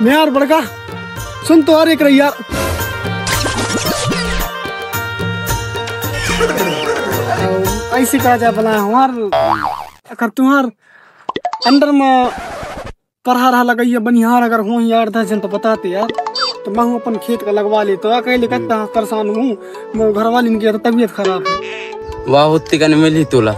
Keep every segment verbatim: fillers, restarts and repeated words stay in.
यार बड़का, सुन तो यार, एक रही यार। ऐसे कहा जाए भला हमार, अगर तुम्हार अंडर में परहा रहा लगइया बनिहार अगर हो यार, दस जन तो बताते यार, तो मैं हूँ अपन खेत का लगवा ले। तो अकेले कितना परेशान हूँ, मैं घर वाली ने किया तो तबीयत खराब है। वाह, उत्ती कने मिली तोला।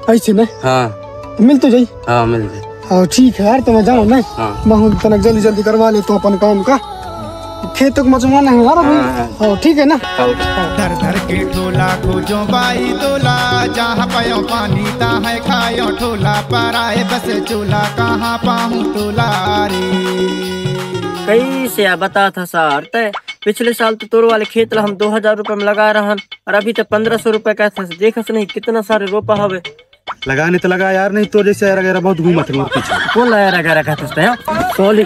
ऐसे नहीं? हाँ। मिल तो जाई। हाँ, मिल जाई। हाँ, ठीक है यार, तो मैं जाऊँ ना। हाँ। मैं हूँ तनक जल्दी जल्दी करवा ले तो अपन काम का। खेतों को मजमाना है यार अभी। हाँ, हाँ। हाँ, ठीक है ना? हाँ। धर धर के ठोला खोजो बाई तोला, जहाँ पायो पानी ताहे खायो ठोला, पर आए बस चोला, कहाँ पाऊँ तोला रे। कैसे आ बता था सार, तै पिछले साल तो तोर वाले खेत ला हम दो हजार रुपए में लगा रहन, और अभी तो पन्द्रह सौ रुपए का था। देखस नहीं कितना सारे रोपा हवे। लगाने तो लगा यार, नहीं तो जैसे यार अगर बहुत घूमत मोर पीछे। कौन लाया रगा रखा था? सॉरी।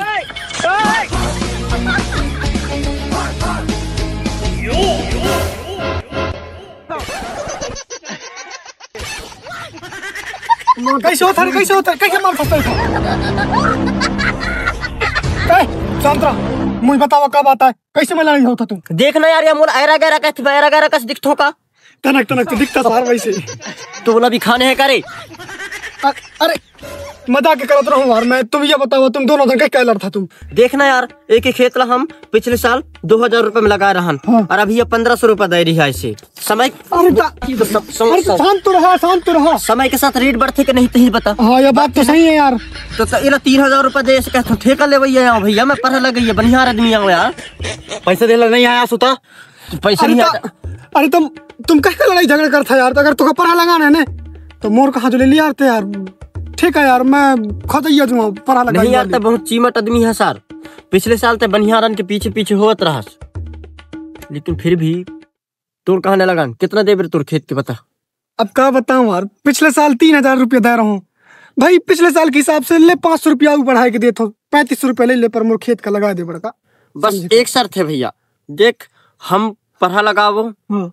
कैसे होता है, कैसे होता है, कैसे मार सकता है? ए, शांत रह, मुझे बतावा का बात है, कैसे में लड़ाई होता तू? देख ना यार, ये मोर ऐरा गैरा कहती बा, ऐरा गैरा कस दिखतो का? तनक तनक तो दिखता सार वैसे। तो बोला भी खाने है करे। अ-, अरे मजाक करत रहूं यार मैं, तुम ये बताओ तुम दोनों जन का क्या लड़ता तुम? देख ना यार, एक ही खेत ला हम पिछले साल दो हजार रुपए में लगा रहन, हाँ। और अभी ये पन्द्रह सौ रुपए दे रही है इसे। समय अरे ता-, तो सब, सब, अरे तो सब। शांत तो रहा, शांत तो रहा। समय के साथ रेट बढ़ते कि नहीं, तही बता। हाँ, ये बात तो सही है यार। तो, तो इला तीन हजार रुपए दे, इसे कहता ठेका ले भैया, यहाँ भैया मैं पढ़ा लग गई है, बनिहार आदमी आओ यार। पैसे देला नहीं आया सुता। पैसे अरे नहीं ता-, आता। अरे तुम, तुम कह के लड़ाई झगड़ा करता यार, तो अगर तुमको पढ़ा लगाना है ना, तो मोर कहाँ जो ले लिया यार, ते यार। ठीक है यार, मैं खतैया जुआ पढ़ा लगा नहीं यार, यार। तो बहुत चीमट आदमी है सर। पिछले साल ते बनिहारन के पीछे पीछे होत रहस, लेकिन फिर भी तोर कहाँ न लगान? कितना देबे रे तोर खेत के, बता। अब का बताऊं यार, पिछले साल तीन हजार रुपया दे रहा हूँ भाई, पिछले साल के हिसाब से ले पाँच सौ रुपया और बढ़ा के देत हो, पैंतीस सौ रुपया ले ले, पर मोर खेत का लगा दे बड़का। बस समझे? एक शर्त है भैया, देख, हम पढ़ा लगावो, हाँ।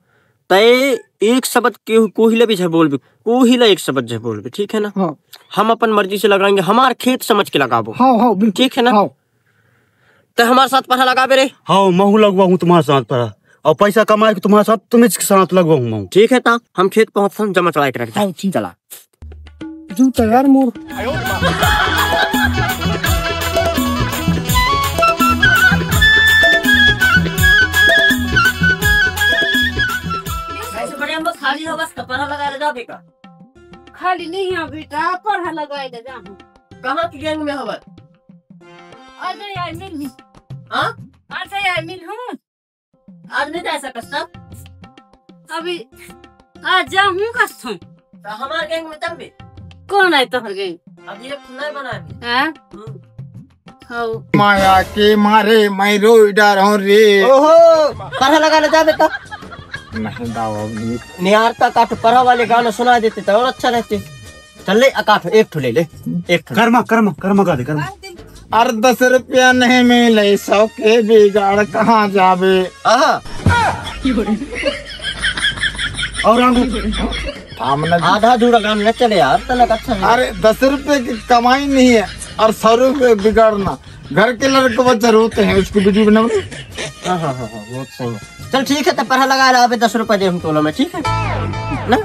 तय एक शब्द के कोहिला भी झ बोलबे, कोहिला एक शब्द झ बोलबे, ठीक है ना? हाँ। हम अपन मर्जी से लगाएंगे, हमार खेत समझ के लगावो। हाँ, हाँ, बिल्कुल। ठीक है ना? हाँ। त हमारे साथ पढ़ा लगाबे रे। हाँ, महू लगवाहूँ तुम्हारे साथ पढ़ा, और पैसा कमाए के तुम्हारे साथ, तुम इसके साथ लगवाहूँ महू। ठीक है, ता हम खेत पहुँचथन, जमा चढ़ा के रख दे। हाँ, ठीक। चला। जूता यार मोर। ऐसे बड़े हम लोग खाली हो, बस पढ़ा लगा ले जाबे का? खाली नहीं है बेटा, पढ़ा लगाए ले जाहूँ। कहाँ की गैंग में हवत? अजय आई मिल हूँ। हाँ? अजय आई मिल हूँ। आज नहीं जा सकत सर? अभी आज जाहूँ कस हूँ। तो हमार गैंग में तब भी? कौन है तोहर गैंग? अभी एक नहीं बना है। हाँ? हम्म। हौ। माया के मारे मैं रोई डार हूँ रे। ओहो, पढ़ा लगा ले जा बेटा। नहीं दावा अभी। निहारता काट पढ़ा वाले गाना सुना देते तो और अच्छा रहते। चल ले, अकाठ एक ठो ले ले, एक ठो। कर्मा, कर्मा, कर्मा गा दे, कर्मा। अरे दस रुपया नहीं मिले, सौ के बिगाड़ कहाँ जाबे? आहा। और आगू। थाम न। आधा अधूरा गान न चले यार, तनक अच्छा है। अरे दस रुपये की कमाई नहीं है और सौ रुपये बिगाड़ना। घर के लड़के बच्चे रोते हैं, उसको वीडियो बना। हाँ, हाँ, हाँ, हाँ, बहुत सही है। चल ठीक है, तो पढ़ा लगा ला, अबे दस रुपये दे हम तोला में, ठीक है ना?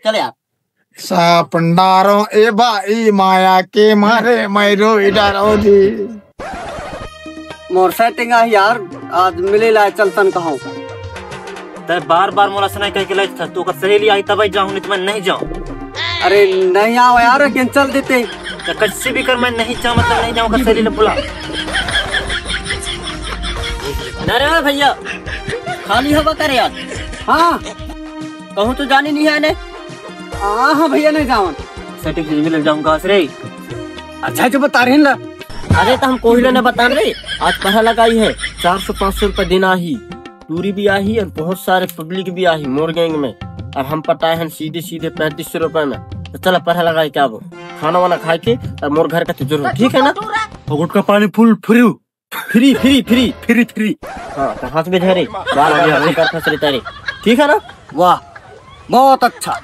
चल यार। सापंडारो ए भाई, माया के मारे मैं रोई डारो जी। मोर सेटिंग आ यार, आज मिले ला चलतन कहूँ। तै बार बार मोला से नहीं कह के लैस था, तू ओकर सहेली आई तब जाऊँ, नहीं तो मैं नहीं जाऊँ। अरे नहीं आओ यार, लेकिन चल देते। तो कैसे भी कर, मैं नहीं जाऊँ, मतलब नहीं जाऊँ, ओकर सहेली ले बुला। ना रे भैया, खाली हवा कर यार। हाँ। कहूँ तो जानी नहीं है ने। हाँ, हाँ भैया, नहीं जावन। सेटिंग से मिल जाऊंगा रे। अच्छा, जो बता रहे हैं ना। अरे, तो हम कोई ना बता रहे। आज पहला लगाई है, चार सौ पाँच सौ रुपए दिन आही, टूरी भी आही और बहुत सारे पब्लिक भी आही मोर गैंग में। और हम पटाए हैं सीधे सीधे पैंतीस सौ रुपए में। तो चला, पहला लगाए क्या वो, खाना वाना खाए के और मोर घर का तो जरूर, ठीक है ना? और गुटखा पानी full free. Free, free, free. Free, free. हाँ, तो हाथ में धरे। बाल अभी हमने कर फंस लेता रे। ठीक है ना? वाह, बहुत अच्छा।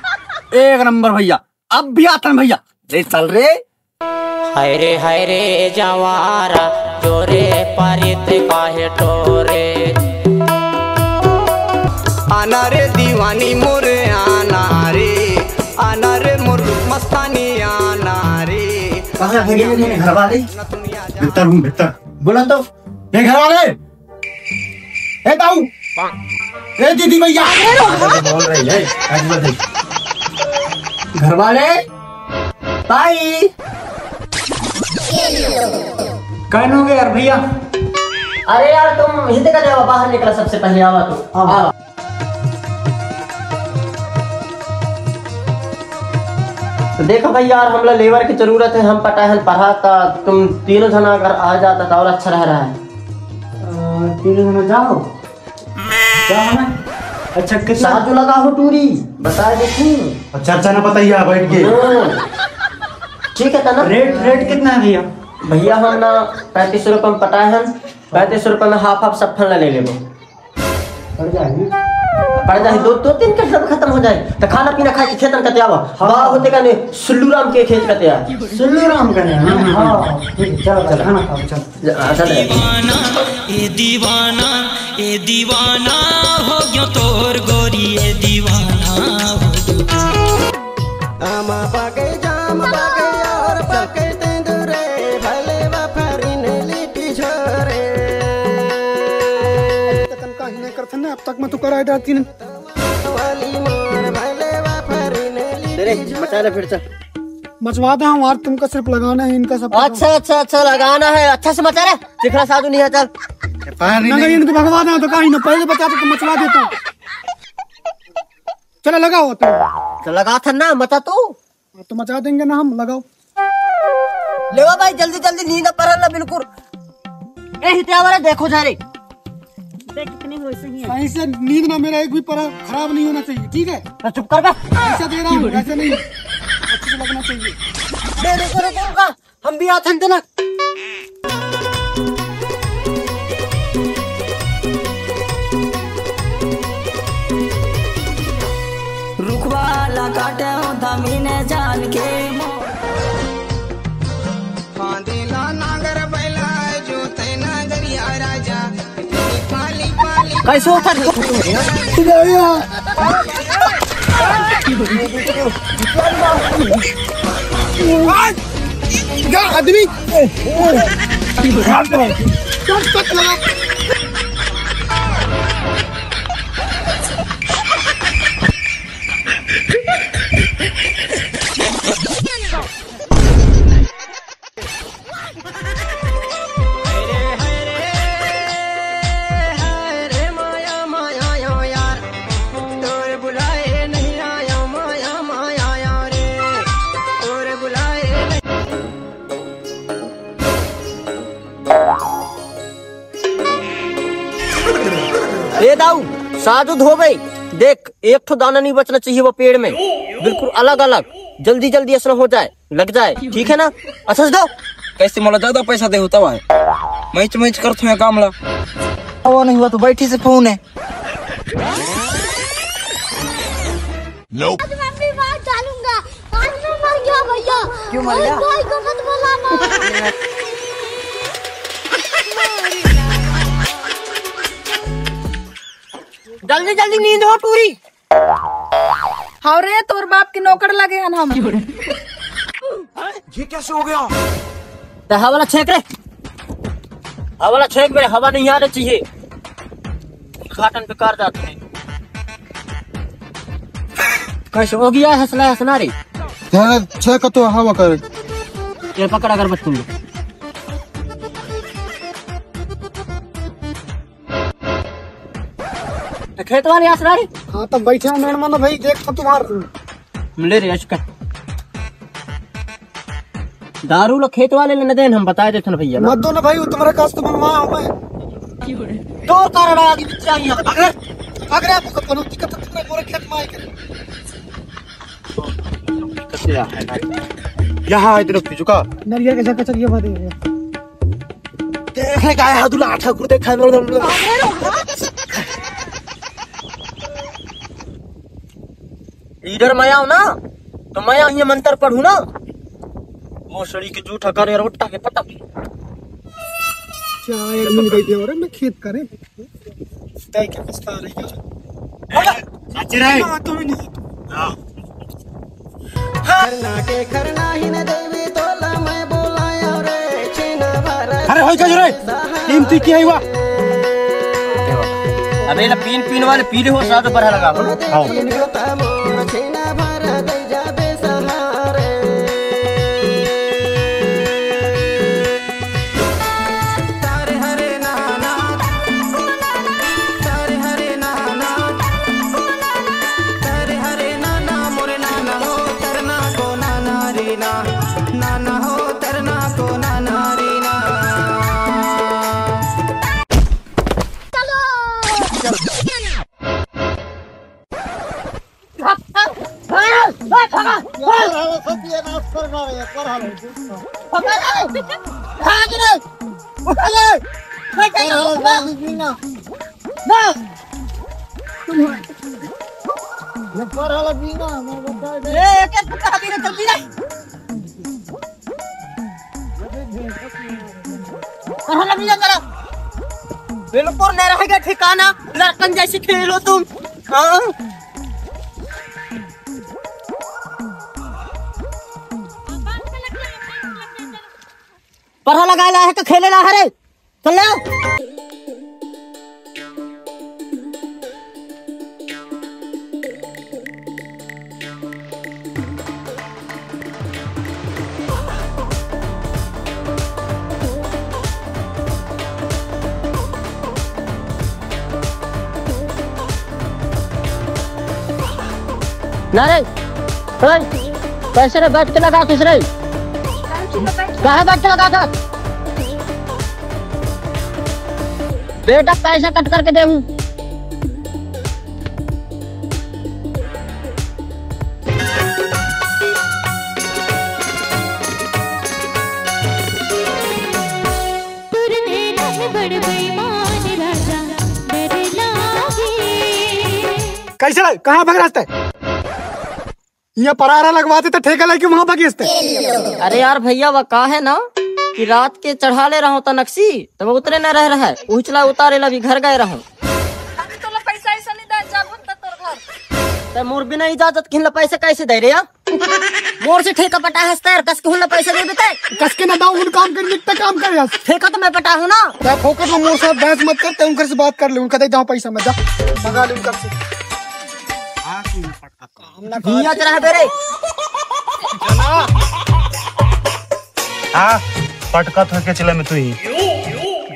एक नंबर भैया। अब भी आता है भैया। ले चल रे। हाय रे हाय रे जवारा, जोरे परित काहे टोरे। आना रे दीवानी मोरे आना रे, आना रे मोर मस्तानी आना रे। कहाँ है ये मेरे घर वाले? भीतर हूँ, भीतर। बोला तो। ये घर वाले। ए ताऊ, ए दीदी भैया। बोल रही है, आज बोल रही। घर वाले, ताई। कौन हो गया यार भैया? अरे यार, तुम हिंद का जावा, बाहर निकला सबसे पहले, आवा तो। हाँ। आवा। तो देखो भाई यार, हमला लेबर की जरूरत है, हम पटा है पढ़ा, ता तुम तीनों जना अगर आ जाता तो और अच्छा रह रहा है। अ, तीनों जना जाओ। क्या होना? अच्छा, कितना? साजू लगा हो टूरी, बता दे तू। अच्छा, अच्छा ना बताइए, बैठ के। हाँ। ठीक है, तना? रेट, रेट कितना है भैया? भैया, हम ना पैंतीस सौ रुपये में पटाए हैं, पैंतीस सौ रुपये में हाफ हाफ सब फल ले लेबो। पड़ जाए ना? पड़ जाए, दो, दो तीन के सब खत्म हो जाए, तो खाना पीना खा के खेतन कते आवा। हाँ। वाह, होते का नहीं, सुल्लू राम के खेत कते आ। सुल्लू राम का नहीं, हाँ, हाँ, हाँ। ठीक है, चलो, चलो, खाना खाओ, चलो। अच्छा, चलो। दीवाना, ए दीवाना, ए दीवाना हो गयो तोर गोरी, ए दीवाना हो गयो। आमा बागे, जाम बागे और बागे तेंदुरे, भले वा फरिन लिट्टी झोरे। तन का ही नहीं करथन ना, अब तक मैं तो कराए डालती नहीं। वाली मार भले वा फरिन लिट्टी तेरे झोरे। मचा ले फिर से। मचवा दे हूँ, आज तुमका सिर्फ लगाना है, इनका सब। अच्छा, अच्छा, अच्छा, लगाना है, अच्छा से मचा रे। चिखला साधु नहीं है, चल। नहीं, नहीं, इनको भगवा दे तो कहीं ना, पहले बता दे तो मचवा देता हूँ। चलो लगाओ तो। तो लगा था ना, मचा तू। तो मचा देंगे ना हम, लगाओ। लेवा भाई, जल्दी जल्दी नींद पर ना बिल्कुल। ए हितिया वाला देखो जा रे। देख कितने हुए सही है। सही से नींद ना मेरा एक भी परा खराब नहीं होना चाहिए, ठीक है? तो चुप कर बे। ऐसा दे रहा हूँ, ऐसा नहीं। अच्छे से लगना चाहिए। दे, दे, दे, दे, दे। हम भी आथन तना। रुखवा ला काटे हो दमीने जान के मो- फांदेला नागर बैला जो तैना गरिया राजा। कैसे होता है? आदमी। ए दाऊ, साजो धोबे, देख, एक ठो दाना नहीं बचना चाहिए वो पेड़ में, बिल्कुल अलग अलग, जल्दी जल्दी ऐसा हो जाए, लग जाए, ठीक है ना? अच्छा से दो। कैसे मोला ज्यादा पैसा दे होता है, मैच मैच कर थोड़ा काम ला। वो नहीं हुआ तो बैठी से फोन है। आज मैं भी बाहर डालूंगा। आज मैं मर गया भैया। क्यों मर गया? कोई, कोई को मत बोला ना। जल्दी जल्दी नींद हो पूरी। हाँ रे, तोर बाप के नौकर लगे हन हम। ये कैसे हो गया? तो हवा वाला छेक रे, हवा वाला छेक बे, हवा नहीं आना चाहिए, उद्घाटन बेकार जाते हैं। कैसे हो गया हंसना हंसना रे? ध्यान छेक तो हवा कर। ये पकड़ अगरबत्ती में। तो खेत वाले आस रही। हाँ, तो बैठे हो मेड़ में भाई, देख तो तुम्हार। मिले रे अचका। दारू लो खेत वाले ले न देन, हम बताए देथन भैया ना। मत दो ना भाई, वो तुम्हारे कास तो बनवा हो मैं। दो कारण आगे पीछे आई है। अगर, अगर आपको कोनो दिक्कत है, तुम्हारे पूरे खेत में आए करे। यहाँ आए तरफ खींचू का? नरियर के झक्का चलिए बात है। देख रे, गाय हाथ दुला ठाकुर देख। लीडर मैं आऊं ना, तो मैं आऊं, ये मंत्र पढ़ू ना, भोसड़ी के जूठ हका रे, रोटा के पटक। चाय मिल गई थी और मैं खेत करे। तय के पछता रही है। अच्छे रहे। हाँ, तू भी नहीं। हाँ। खरना के खरना ही न देवी तोला मैं बोलाया रे, छेना भरा अरे होई का रे? कीमती की है हुआ? अबे ना पीन पीन वाले पीले हो साथ पर लगा। हाँ। छेना भरा दे जाबे सहारे। बिल्कुल नहीं रहेगा ठिकाना, लड़कन जैसे खेलो तुम। हाँ। पढ़ा लगा ला है तो खेले ला है रे। चल ले। ना रे, ओए, पैसे रे बैठ के लगा किस रे? कहाँ बैठ के लगा था? बेटा पैसा कट करके दे हूँ। कैसे ला? कहाँ भाग रहा है? यहाँ परारा लगवाते तो ठेका लेके वहाँ भाग गए। अरे यार भैया, वह का है ना कि रात के चढ़ा ले रहा हूँ तो नक्सी, तब उतरे न रह रहा है, उछला उतारे ला भी घर गए रहा हूँ। अभी तोला पैसा ऐसा नहीं दे, जा घूम तो तोर घर। ते मोर बिना इजाजत के हिन ला पैसा कैसे दे रे यार? मोर से ठेका पटा है तेर, कस के हुन ला पैसा दे देते। कस के ना दाऊ, उन काम कर, निकता काम कर यार। ठेका तो मैं पटा हूँ ना। ते फोकट में मोर साथ बहस मत कर, ते उनकर से बात कर ले, उनका दे दाऊ पैसा, मैं जा मंगा ले उनकर से। हाँ, तू पटका काम ना कर। दुनिया तेरा है बेरे। हाँ, पटका था के चला मैं तू ही।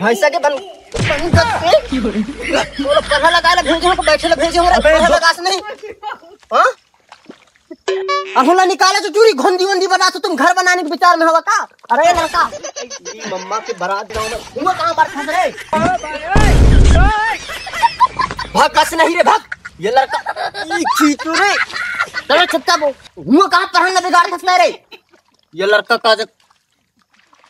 भैंसा के बन, बन करके। वो लोग पढ़ा लगा ले, भेजे हो तो बैठे ले, भेजे हो रे, अबे पढ़ा दो- लगा से नहीं। हाँ? अहुला निकाले तो चूरी घोंदी वोंदी बना तो तुम घर बनाने के विचार में होगा का? अरे लड़का, तेरी मम्मा के बारात गाँव में हुआ कहाँ पर फंस रहे? भाग, कस नहीं रे, भाग। ये लड़का, ई चीतू रे। चलो चुपचाप हो। हुआ कहाँ पर हम बिगाड़ फंस रहे? ये लड़का का जब,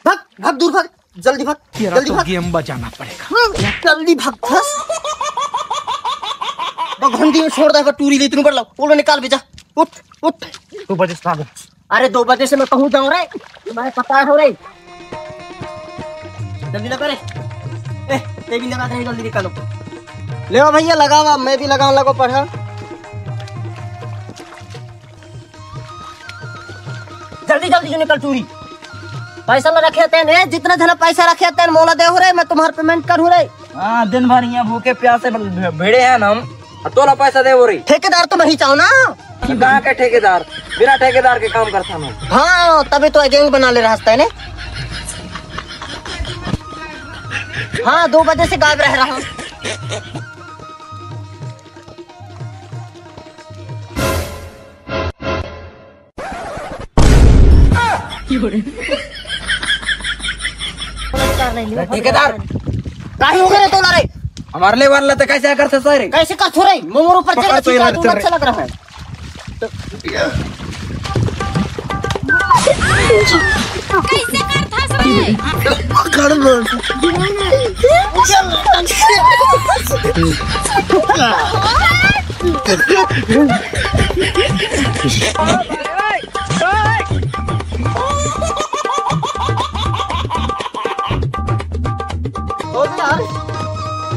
भाग, भाग, दूर भाग, जल्दी भाग, तेरा जल्दी तो भाग। गेम बजाना पड़ेगा। हम्म, जल्दी भाग, फंस। बघंदी में छोड़ दे, टूरी ले, इतने बड़ लो, वो निकाल बेटा। उठ, उठ। तू बजे साले। अरे दो बजे से मैं कहूँ जाऊँ रे, तुम्हारे पता हो रे। जल्दी लगा रे। ए, ते भी लगा दे, जल्दी निकालो। ले भैया लगावा, मैं भी लगाऊं, लगो पढ़ा। जल्दी जल्दी जो निकल चूरी। पैसा ला रखे तेन, ए, जितना जना पैसा रखे तेन मोला दे हो रे, मैं तुम्हार पेमेंट करूँ रे। हाँ, दिन भर यहाँ भूखे प्यासे भ-, भिड़े हैं ना हम। अब तोला पैसा दे हो रे। ठेकेदार तो मैं ही चाहूँ ना। कहाँ के ठेकेदार? बिना ठेकेदार के काम करता मैं। हाँ, तभी तो गैंग बना ले रास्ता है ने। हाँ, दो बजे से गायब रह रहा हूँ। ठेकेदार, काहे हो गए रे तोला रे? हमारे लेबर ला तो कैसे कर सकता है रे? कैसे कर छो रे? मोर ऊपर पकड़ चढ़ तो के ये तुम चल अच्छा रे। लग रहा है। कैसे कर था सो रे? पकड़ लो।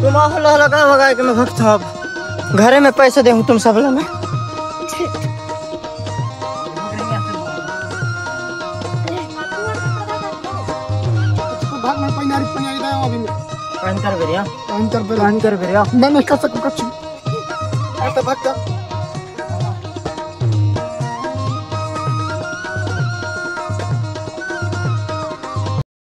तुम आहो लहला का मगा के मैं भगत हूँ अब। घरे में पैसे देहूँ तुम सब ला मैं। भाग मैं पनियारी, पनियारी दे अभी मैं। कान कर बेरिया। कान कर बेरिया। कान कर बेरिया। मैं नहीं कर सकूँ कुछ। ऐसा भाग जा।